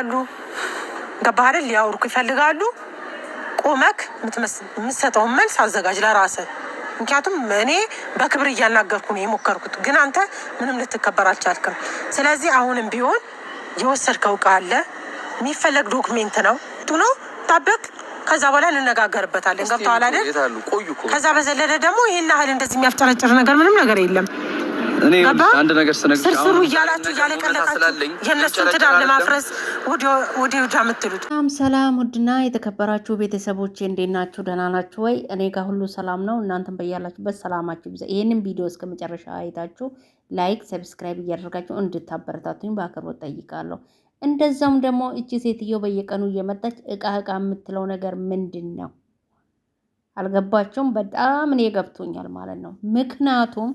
ይፈልጋሉ። ገባህ አይደል? ሊያወሩክ ይፈልጋሉ። ቆመክ የምትሰጠውን መልስ አዘጋጅ ለራስህ። ምክንያቱም እኔ በክብር እያናገርኩ ነው የሞከርኩት፣ ግን አንተ ምንም ልትከበር አልቻልክም። ስለዚህ አሁንም ቢሆን የወሰድከው ዕቃ አለ፣ የሚፈለግ document ነው ነው ጠብቅ። ከዛ በኋላ እንነጋገርበታለን። ገብተዋል አይደል? ከዛ በዘለለ ደግሞ ይህን ያህል እንደዚህ የሚያፍጨረጭር ነገር ምንም ነገር የለም። አንድ ነገር ስነግርሽ ስርስሩ እያላችሁ እያለቀለቃችሁ የእነሱን ትዳር ለማፍረስ ወደ ወዲያ የምትሉት። ሰላም ሰላም፣ ውድና የተከበራችሁ ቤተሰቦቼ እንዴት ናችሁ? ደህና ናችሁ ወይ? እኔ ጋር ሁሉ ሰላም ነው። እናንተም በያላችሁበት ሰላማችሁ ይብዛ። ይህንን ቪዲዮ እስከ መጨረሻ አይታችሁ like፣ subscribe እያደረጋችሁ እንድታበረታቱኝ በአክብሮት ጠይቃለሁ። እንደዛም ደግሞ እቺ ሴትዮ በየቀኑ እየመጣች እቃ እቃ የምትለው ነገር ምንድን ነው? አልገባችሁም? በጣም እኔ ገብቶኛል ማለት ነው። ምክንያቱም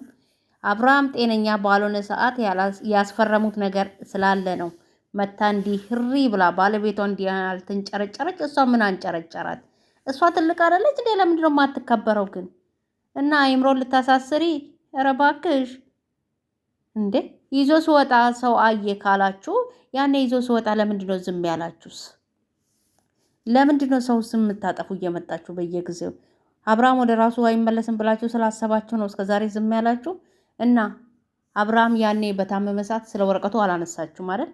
አብርሃም ጤነኛ ባልሆነ ሰዓት ያስፈረሙት ነገር ስላለ ነው። መታ እንዲህ ህሪ ብላ ባለቤቷ እንዲህ አልተንጨረጨረች። እሷ ምን አንጨረጨራት? እሷ ትልቅ አይደለች እንዴ? ለምንድን ነው የማትከበረው ግን? እና አይምሮን ልታሳስሪ? ኧረ እባክሽ እንዴ! ይዞ ስወጣ ሰው አየ ካላችሁ ያኔ ይዞ ስወጣ ለምንድን ነው ዝም ያላችሁስ? ለምንድን ነው ሰው ስም የምታጠፉ እየመጣችሁ በየጊዜው? አብርሃም ወደ ራሱ አይመለስም ብላችሁ ስላሰባችሁ ነው እስከዛሬ ዝም ያላችሁ። እና አብርሃም ያኔ በታመመ ሰዓት ስለ ወረቀቱ አላነሳችሁም አይደል?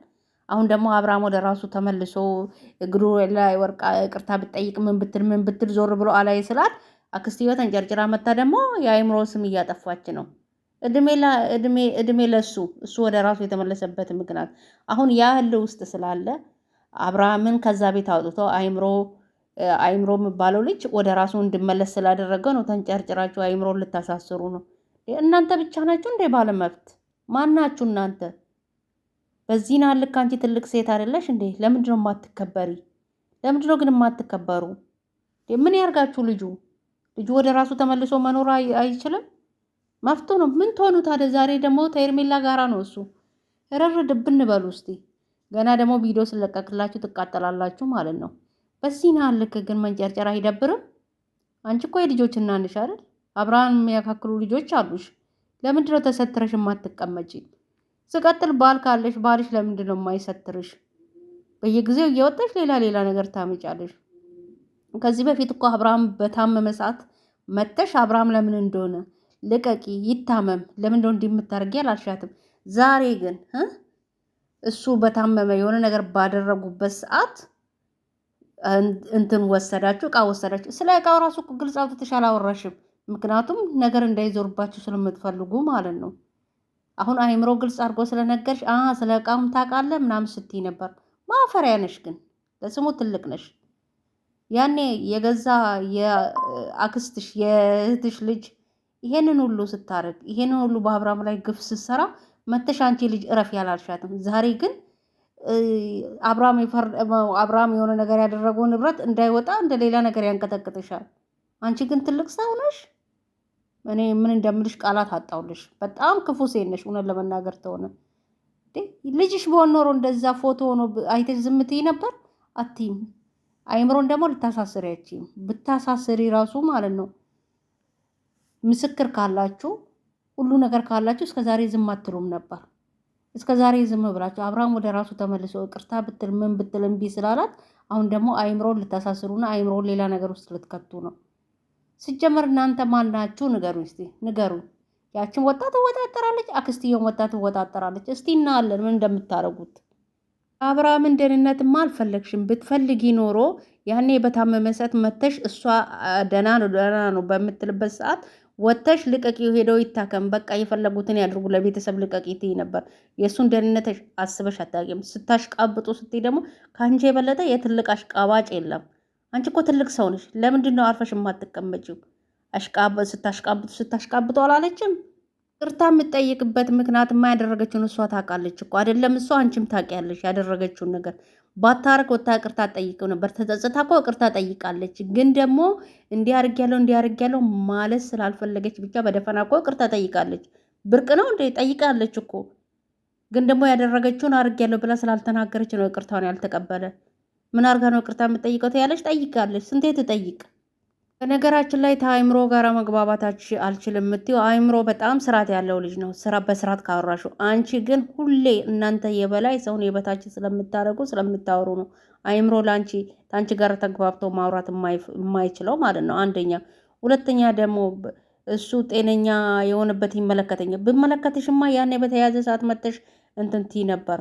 አሁን ደግሞ አብርሃም ወደ ራሱ ተመልሶ እግሩ ላይ ወርቃ ይቅርታ ብትጠይቅ ምን ብትል ምን ብትል ዞር ብሎ አላይ ስላት አክስትዮ ተንጨርጭራ መታ ደግሞ የአእምሮ ስም እያጠፋች ነው። እድሜ ለሱ እሱ ወደ ራሱ የተመለሰበት ምክንያት አሁን ያ ህል ውስጥ ስላለ አብርሃምን ከዛ ቤት አውጥቶ አይምሮ አይምሮ የሚባለው ልጅ ወደ ራሱ እንዲመለስ ስላደረገ ነው። ተንጨርጭራችሁ አይምሮ ልታሳስሩ ነው። እናንተ ብቻ ናችሁ እንዴ ባለመብት? ማናችሁ እናንተ? በዚህ ልክ አንቺ ትልቅ ሴት አይደለሽ እንዴ? ለምንድን ነው የማትከበሪ? ለምንድን ነው ግን የማትከበሩ? ምን ያርጋችሁ ልጁ? ልጁ ወደ ራሱ ተመልሶ መኖር አይችልም? መፍቶ ነው። ምን ትሆኑ ታዲያ? ዛሬ ደግሞ ከሄርሜላ ጋራ ነው እሱ። ረር ድብን በሉ እስቲ። ገና ደግሞ ቪዲዮ ስለቀቅላችሁ ትቃጠላላችሁ ማለት ነው። በዚህ ልክ ግን መንጨርጨር አይደብርም? አንቺ እኮ የልጆች እናንሽ አይደል? አብርሃም የሚያካክሉ ልጆች አሉሽ። ለምንድነው ተሰትረሽ የማትቀመጪ? ስቀጥል ባል ካለሽ ባልሽ ለምንድነው የማይሰትርሽ? በየጊዜው እየወጣሽ ሌላ ሌላ ነገር ታመጫለሽ። ከዚህ በፊት እኮ አብርሃም በታመመ ሰዓት መተሽ አብርሃም ለምን እንደሆነ ልቀቂ፣ ይታመም፣ ለምን እንደሆነ እንዲህ የምታደርጊ አላልሻትም። ዛሬ ግን እሱ በታመመ የሆነ ነገር ባደረጉበት ሰዓት እንትን ወሰዳችሁ፣ እቃ ወሰዳችሁ። ስለ እቃው ራሱ ግልጽ አውጥተሽ አላወራሽም። ምክንያቱም ነገር እንዳይዞርባችሁ ስለምትፈልጉ ማለት ነው። አሁን አይምሮ ግልጽ አድርጎ ስለነገርሽ ስለ እቃውም ታውቃለህ ምናምን ስትይ ነበር። ማፈሪያ ነሽ፣ ግን ለስሙ ትልቅ ነሽ። ያኔ የገዛ የአክስትሽ የእህትሽ ልጅ ይሄንን ሁሉ ስታደርግ ይሄንን ሁሉ በአብርሃም ላይ ግፍ ስትሰራ መተሽ አንቺ ልጅ እረፍ ያላልሻትም። ዛሬ ግን አብርሃም የሆነ ነገር ያደረገው ንብረት እንዳይወጣ እንደ ሌላ ነገር ያንቀጠቅጥሻል። አንቺ ግን ትልቅ ሰው ነሽ። እኔ ምን እንደምልሽ ቃላት አጣውልሽ። በጣም ክፉ ሴት ነሽ፣ እውነት ለመናገር ተሆነ ልጅሽ በሆን ኖሮ እንደዛ ፎቶ ሆኖ አይተሽ ዝም ትይ ነበር? አትይም። አይምሮን ደግሞ ልታሳስሪ አትችይም። ብታሳስሪ ራሱ ማለት ነው ምስክር ካላችሁ ሁሉ ነገር ካላችሁ እስከ ዛሬ ዝም አትሉም ነበር። እስከ ዛሬ ዝም ብላችሁ አብርሃም ወደ ራሱ ተመልሶ ይቅርታ ብትል ምን ብትል እምቢ ስላላት አሁን ደግሞ አይምሮን ልታሳስሩና አይምሮን ሌላ ነገር ውስጥ ልትከቱ ነው። ሲጀመር እናንተ ማን ናችሁ? ንገሩኝ እስቲ ንገሩኝ። ያችን ወጣት ትወጣጠራለች፣ አክስትየውን ወጣት ትወጣጠራለች። እስቲ እናያለን ምን እንደምታደርጉት። አብርሃምን ደህንነትማ አልፈለግሽም። ብትፈልጊ ኖሮ ያኔ በታመመ ሰዓት መተሽ እሷ ደህና ነው ደህና ነው በምትልበት ሰዓት ወተሽ ልቀቂ፣ ሄደው ይታከም፣ በቃ የፈለጉትን ያድርጉ፣ ለቤተሰብ ልቀቂ ትይ ነበር። የእሱን ደህንነት አስበሽ አታውቂም። ስታሽቃብጡ ስትይ ደግሞ ከአንቺ የበለጠ የትልቅ አሽቃባጭ የለም። አንቺ እኮ ትልቅ ሰው ነሽ። ለምንድን ነው አርፈሽ የማትቀመጪው? ስታሽቃብጡ ስታሽቃብጡ አላለችም? ቅርታ የምጠይቅበት ምክንያት ያደረገችውን እሷ ታውቃለች እኮ አይደለም? እሷ አንቺም ታውቂያለሽ ያደረገችውን ነገር ባታረግ ወታ ቅርታ ጠይቀው ነበር። ተጸጽታ እኮ ቅርታ ጠይቃለች። ግን ደግሞ እንዲህ አድርጊያለሁ እንዲህ አድርጊያለሁ ማለት ስላልፈለገች ብቻ በደፈና እኮ ቅርታ ጠይቃለች። ብርቅ ነው እንዴ? ጠይቃለች እኮ ግን ደግሞ ያደረገችውን አድርጊያለሁ ብላ ስላልተናገረች ነው ይቅርታውን ያልተቀበለ። ምን አርጋ ነው ይቅርታ የምጠይቀው ትያለች? ጠይቃለች። ስንቴ ትጠይቅ? በነገራችን ላይ ከአይምሮ ጋር መግባባት አልችልም የምትይው አይምሮ በጣም ስርዓት ያለው ልጅ ነው። ስራ በስርዓት ካወራሹ። አንቺ ግን ሁሌ እናንተ የበላይ ሰውን የበታች ስለምታደርጉ ስለምታወሩ ነው አይምሮ ለአንቺ ከአንቺ ጋር ተግባብቶ ማውራት የማይችለው ማለት ነው። አንደኛ፣ ሁለተኛ ደግሞ እሱ ጤነኛ የሆነበት ይመለከተኛል። ብመለከትሽማ ያኔ በተያዘ ሰዓት መተሽ እንትን ትይ ነበር።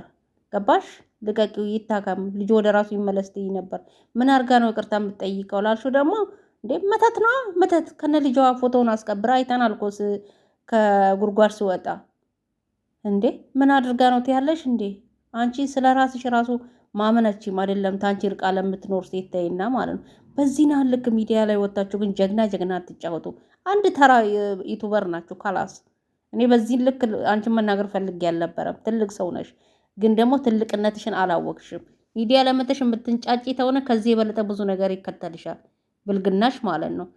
ገባሽ? ልቀቂው፣ ይታከም፣ ልጁ ወደ ራሱ ይመለስ ትይ ነበር። ምን አድርጋ ነው ይቅርታ የምትጠይቀው ላልሹ ደግሞ እንዴ መተት ነው መተት። ከነ ልጇ ፎቶውን አስቀብራ አይተናል እኮ ከጉድጓድ ሲወጣ። እንዴ ምን አድርጋ ነው ትያለሽ እንዴ? አንቺ ስለ ራስሽ ራሱ ማመነችም አይደለም ታንቺ ርቃ ለምትኖር ሴት ተይና ማለት ነው። በዚህ ናህል ልክ ሚዲያ ላይ ወጣችሁ ግን ጀግና ጀግና አትጫወቱ። አንድ ተራ YouTuber ናችሁ خلاص። እኔ በዚህ ልክ አንቺን መናገር ፈልጌ አልነበረም። ትልቅ ሰው ነሽ፣ ግን ደግሞ ትልቅነትሽን አላወቅሽም። ሚዲያ ለመተሽ የምትንጫጭ ተሆነ ከዚህ የበለጠ ብዙ ነገር ይከተልሻል። ብልግናሽ ማለት ነው።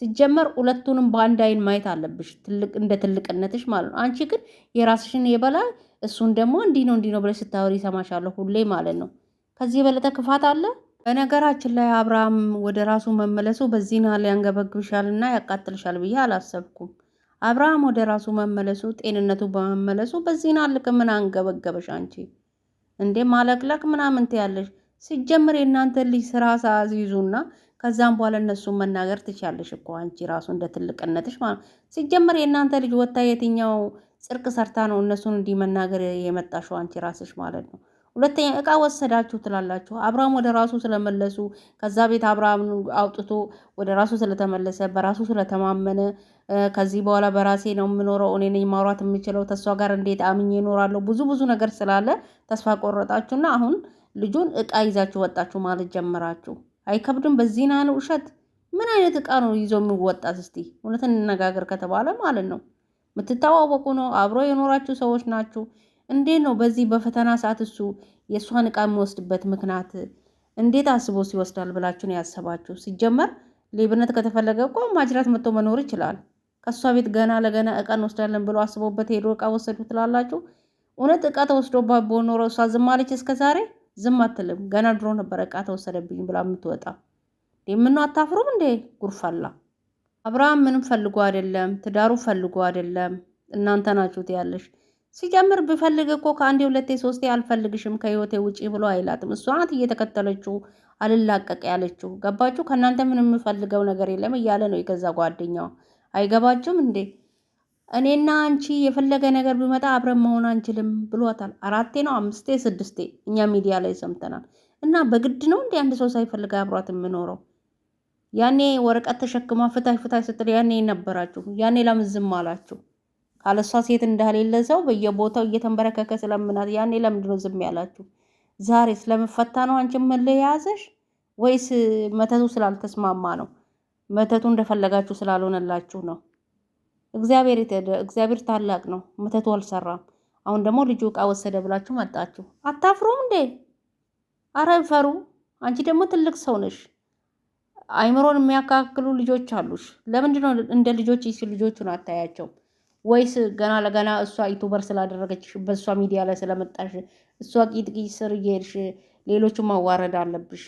ሲጀመር ሁለቱንም በአንድ አይን ማየት አለብሽ፣ ትልቅ እንደ ትልቅነትሽ ማለት ነው። አንቺ ግን የራስሽን የበላይ እሱን ደግሞ እንዲህ ነው እንዲህ ነው ብለሽ ስታወሪ ይሰማሻለሁ ሁሌ ማለት ነው። ከዚህ የበለጠ ክፋት አለ? በነገራችን ላይ አብርሃም ወደ ራሱ መመለሱ በዚህ ናህል ያንገበግብሻልና ያቃጥልሻል ብዬ አላሰብኩም። አብርሃም ወደ ራሱ መመለሱ ጤንነቱ በመመለሱ በዚህ ናህል ምን አንገበገበሽ አንቺ? እንዴ ማለቅለቅ ምናምን ትያለሽ። ሲጀምር የእናንተ ልጅ ስራ ሳይዙና ከዛም በኋላ እነሱን መናገር ትቻለሽ እኮ አንቺ ራሱ እንደ ትልቅነትሽ ማለት ሲጀምር የእናንተ ልጅ ወታ የትኛው ጽርቅ ሰርታ ነው እነሱን እንዲህ መናገር የመጣሽው አንቺ ራስሽ ማለት ነው። ሁለተኛ እቃ ወሰዳችሁ ትላላችሁ። አብርሃም ወደ ራሱ ስለመለሱ ከዛ ቤት አብርሃም አውጥቶ ወደ ራሱ ስለተመለሰ በራሱ ስለተማመነ ከዚህ በኋላ በራሴ ነው የምኖረው፣ እኔ ነኝ ማውራት የምችለው፣ ተሷ ጋር እንዴት አምኜ እኖራለሁ፣ ብዙ ብዙ ነገር ስላለ ተስፋ ቆረጣችሁና አሁን ልጁን እቃ ይዛችሁ ወጣችሁ ማለት ጀመራችሁ። አይከብድም? በዚህ ናል ውሸት ምን አይነት እቃ ነው ይዞ የሚወጣት? እስቲ እውነት እንነጋገር ከተባለ ማለት ነው የምትተዋወቁ ነው፣ አብሮ የኖራችሁ ሰዎች ናችሁ። እንዴት ነው በዚህ በፈተና ሰዓት እሱ የእሷን እቃ የሚወስድበት ምክንያት እንዴት አስቦ ሲወስዳል ብላችሁ ነው ያሰባችሁ? ሲጀመር ሌብነት ከተፈለገ እኮ ማጅራት መጥቶ መኖር ይችላል። ከእሷ ቤት ገና ለገና እቃ እንወስዳለን ብሎ አስቦበት ሄዶ እቃ ወሰዱ ትላላችሁ? እውነት እቃ ተወስዶባት ቢሆን ኖሮ እሷ ዝም አለች እስከ ዛሬ? ዝም አትልም። ገና ድሮ ነበረ እቃ ተወሰደብኝ ብላ የምትወጣ። ምነው አታፍሩም እንዴ? ጉርፈላ አብርሃም ምንም ፈልጎ አይደለም፣ ትዳሩ ፈልጎ አይደለም። እናንተ ናችሁት ያለሽ ሲጀምር ብፈልግ እኮ ከአንዴ ሁለቴ ሶስቴ አልፈልግሽም ከህይወቴ ውጪ ብሎ አይላትም። እሷ ናት እየተከተለችው አልላቀቅ ያለችው። ገባችሁ? ከእናንተ ምን የምፈልገው ነገር የለም እያለ ነው የገዛ ጓደኛው። አይገባችሁም እንዴ? እኔና አንቺ የፈለገ ነገር ቢመጣ አብረን መሆን አንችልም ብሏታል። አራቴ ነው አምስቴ ስድስቴ እኛ ሚዲያ ላይ ሰምተናል። እና በግድ ነው እንዴ አንድ ሰው ሳይፈልግ አብሯት የምኖረው? ያኔ ወረቀት ተሸክማ ፍታይ ፍታይ ስትል ያኔ ነበራችሁ። ያኔ ለምን ዝም አላችሁ? ካለሷ ሴት እንዳሌለ ሰው በየቦታው እየተንበረከከ ስለምናት ያኔ ለምንድን ነው ዝም ያላችሁ? ዛሬ ስለምፈታ ነው አንቺ እልህ የያዘሽ ወይስ መተቱ ስላልተስማማ ነው? መተቱ እንደፈለጋችሁ ስላልሆነላችሁ ነው? እግዚአብሔር እግዚአብሔር ታላቅ ነው። መተቱ አልሰራም። አሁን ደግሞ ልጁ ዕቃ ወሰደ ብላችሁ መጣችሁ። አታፍሩም እንዴ? አረ ፈሩ። አንቺ ደግሞ ትልቅ ሰው ነሽ። አይምሮን የሚያካክሉ ልጆች አሉሽ። ለምንድነው እንደ ልጆች ልጆቹን አታያቸው? ወይስ ገና ለገና እሷ YouTuber ስላደረገች በእሷ ሚዲያ ላይ ስለመጣሽ እሷ ቂጥ ቂጥ ስር እየሄድሽ ሌሎቹን ማዋረድ አለብሽ?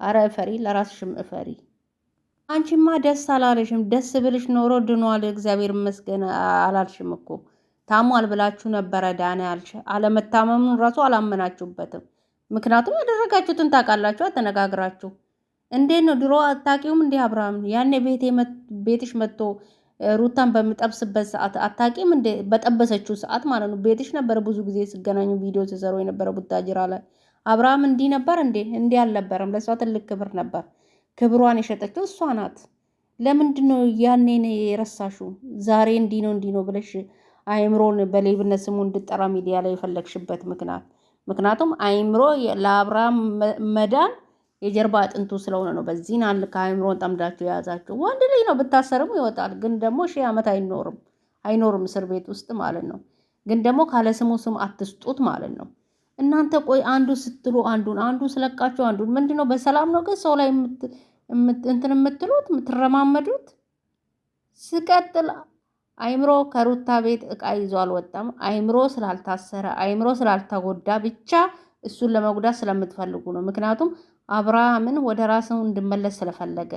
አረ እፈሪ፣ ለራስሽም እፈሪ። አንቺማ ደስ አላለሽም። ደስ ብልሽ ኖሮ ድኗል እግዚአብሔር ይመስገን አላልሽም እኮ ታሟል ብላችሁ ነበረ ዳነ ያልሽ። አለመታመሙን ራሱ አላመናችሁበትም። ምክንያቱም ያደረጋችሁትን ታውቃላችሁ፣ አተነጋግራችሁ። እንዴት ነው ድሮ አታውቂውም? እንዲህ አብርሃም ያኔ ቤትሽ መጥቶ ሩታን በምጠብስበት ሰዓት አታውቂም እንዴ? በጠበሰችው ሰዓት ማለት ነው። ቤትሽ ነበር ብዙ ጊዜ ሲገናኙ ቪዲዮ ሲሰሩ የነበረ ቡታጅራ ላይ አብርሃም እንዲህ ነበር እንዴ? እንዲህ አልነበረም። ለእሷ ትልቅ ክብር ነበር። ክብሯን የሸጠችው እሷ ናት። ለምንድን ነው ያኔ የረሳሽው? ዛሬ እንዲህ ነው እንዲህ ነው ብለሽ አይምሮን በሌብነት ስሙ እንድጠራ ሚዲያ ላይ የፈለግሽበት ምክንያት? ምክንያቱም አይምሮ ለአብርሃም መዳን የጀርባ አጥንቱ ስለሆነ ነው። በዚህን አል ከአይምሮን ጠምዳችሁ የያዛችሁ ወንድ ልጅ ነው። ብታሰርም ይወጣል፣ ግን ደግሞ ሺህ ዓመት አይኖርም አይኖርም እስር ቤት ውስጥ ማለት ነው። ግን ደግሞ ካለ ስሙ ስም አትስጡት ማለት ነው። እናንተ ቆይ አንዱ ስትሉ አንዱን አንዱ ስለቃችሁ አንዱን ምንድን ነው? በሰላም ነው ግን ሰው ላይ እንትን የምትሉት የምትረማመዱት። ስቀጥል አይምሮ ከሩታ ቤት እቃ ይዞ አልወጣም። አይምሮ ስላልታሰረ አይምሮ ስላልተጎዳ ብቻ እሱን ለመጉዳት ስለምትፈልጉ ነው። ምክንያቱም አብርሃምን ወደ ራሱ እንድመለስ ስለፈለገ።